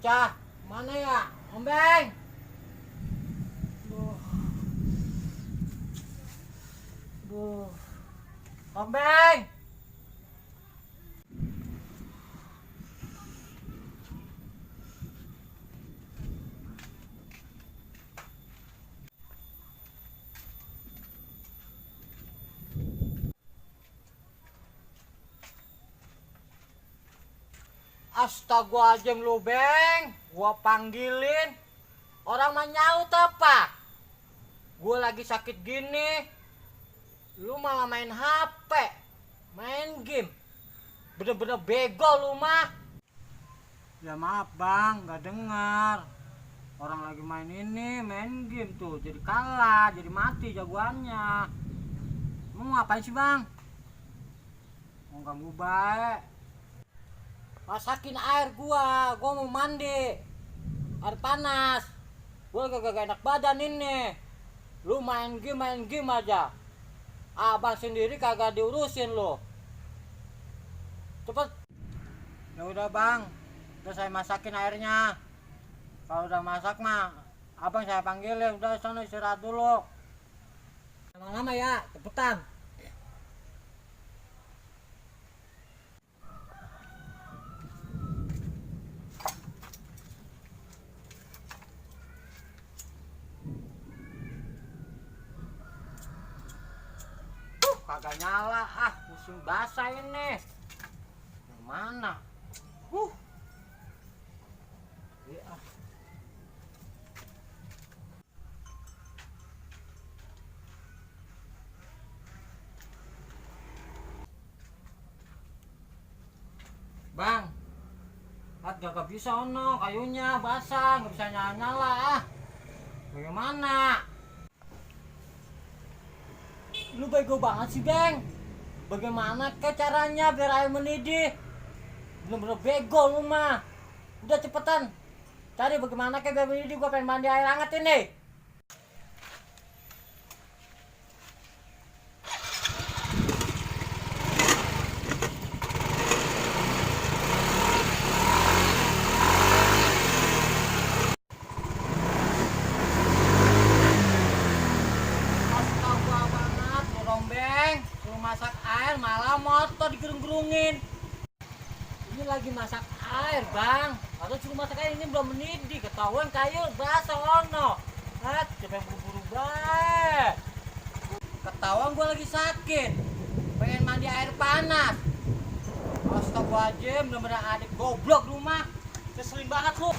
bocah. Mana ya? Ombeng. Duh. Duh. Ombeng. Astagfirullahaladzim lu, Beng. Gua panggilin. Orang mah nyaut apa? Gua lagi sakit gini. Lu malah main HP. Main game. Bener-bener bego lu mah. Ya maaf, Bang. Gak dengar. Orang lagi main game tuh. Jadi kalah. Jadi mati jagoannya. Mau ngapain sih, Bang? Mau ganggu baik. Masakin air gua mau mandi. Air panas. Gua gak enak badan ini. Lu main game aja. Abang sendiri kagak diurusin lu. Cepet. Ya udah, Bang. Udah saya masakin airnya. Kalau udah masak mah abang saya panggilin. Udah sana istirahat dulu. Lama-lama ya, cepetan. Kagak nyala, pusing basah ini. Yang mana? Ya. Bang, gak bisa ono, kayunya basah, nggak bisa nyala. Bagaimana? Lu bego banget sih, Bang. Bagaimana ke caranya biar air mendidih? Bener-bener bego lu mah. Udah cepetan cari bagaimana ke biar mendidih. Gua pengen mandi air hangat ini. Masak air malah motor digerung-gerungin. Ini lagi masak air, Bang. Atau suruh masak air ini belum mendidih. Ketahuan kayu basah ono. Coba yang buru-buru baik. Ketahuan gua lagi sakit. Pengen mandi air panas. Astagfirullahaladzim, bener-bener adik goblok rumah. Keselin banget lu.